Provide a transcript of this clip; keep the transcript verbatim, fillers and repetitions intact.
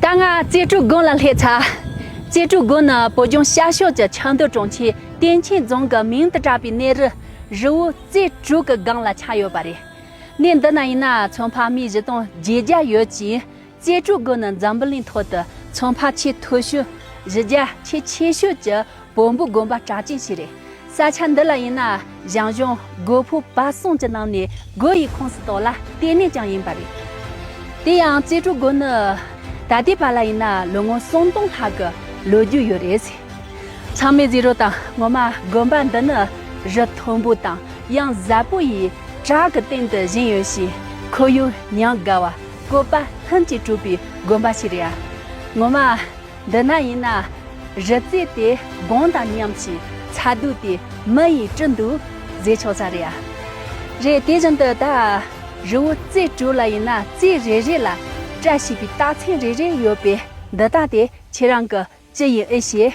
ད་ང་རྩེ་སྤྲུལ་དགོན་ལ་སླེབས་ཚར། རྩེ་སྤྲུལ་དགོན་ནི་བོད་ལྗོངས་ཤར་ཕྱོགས་ཀྱི་ཆབ་མདོ་གྲོང་ཁྱེར་བསྟན་ཆོས་རྫོང་གི་མིང་དུ་གྲགས་པའི་གནས་རི་རི་བོ་རྩེ་སྤྲུལ་གྱི་སྒང་ལ་ཆགས་ཡོད་པ་རེད། གནས་འདི་ན་ཡིན་ན་ཚོང་པ་མི་བཞི་སྟོང་བརྒྱད་བརྒྱ་ཡོད་ཅིང་། རྩེ་སྤྲུལ་དགོན་ནི་འཛམ་བུ་གླིང་ཐོག་ཏུ་ཚོང་པ་ཆེས་མཐོ་ཤོས། གཞི་རྒྱ་ཆེས་ཆེ་ཤོས་ཀྱི་བོན་པོའི་དགོན་པ་གྲགས་ཅན་ཞིག་རེད། ས་ཆ་འདི་ལ་ཡིན་ན་ཞང་ཞུང་སྒོ་ཕུག་བར་གསུམ་གྱི་ནང་ནས་སྒོ་ཡི་ཁོངས་སུ་གཏོགས་ལ་ལྟེ་གནས་ཀྱང་ཡིན་པ་རེད། དེ་ཡང་རྩེ་སྤྲུལ་དགོན་ནི་ད་ལྟའི་བར་ལ་ཡིན་ན་ལོ་ངོ་གསུམ་སྟོང་ལྷག་གི་ལོ་རྒྱུས་ཡོད་རེད། ཚང་མས་གཟིགས་རོགས་དང་། ངོ་མ་དགོན་པ་འདི་ནི་རི་མཐོན་པོ་དང་ཡང་ཟབ་པོ་ཡི་བྲག་གི་སྟེང་དུ་བཞེངས་ཡོད་ཞིང་། ཁོར་ཡུག་ཉམས་དགའ་བ། བཀོད་པ་ལྷུན་གྱིས་གྲུབ་པའི་དགོན་པ་ཞིག་རེད། ངོ་མ་འདི་ན་ཡིན་ན་རི་རྩེ་དེ་གངས་དང་མཉམ་ཞིང་། ཚ་གདུང་དེ་མི་ཡིས་བཀྲུ་འདུག་ཟེར་ཆོག་ས་རེད། རེད། དེ་བཞིན་དུ་ད་རི་བོ་རྩེ་སྤྲུལ་ལ་ཡིན་ན་རྩེ་རེ་རེ་ལ་བཀྲ་ཤིས་པའི་རྟགས་མཚན་རེ་རེ་ཡོད་པས། འདི་དག་དེ་ཁྱེད་རང་གི་ཅི་ཡིན་ཨེ་ཤེས།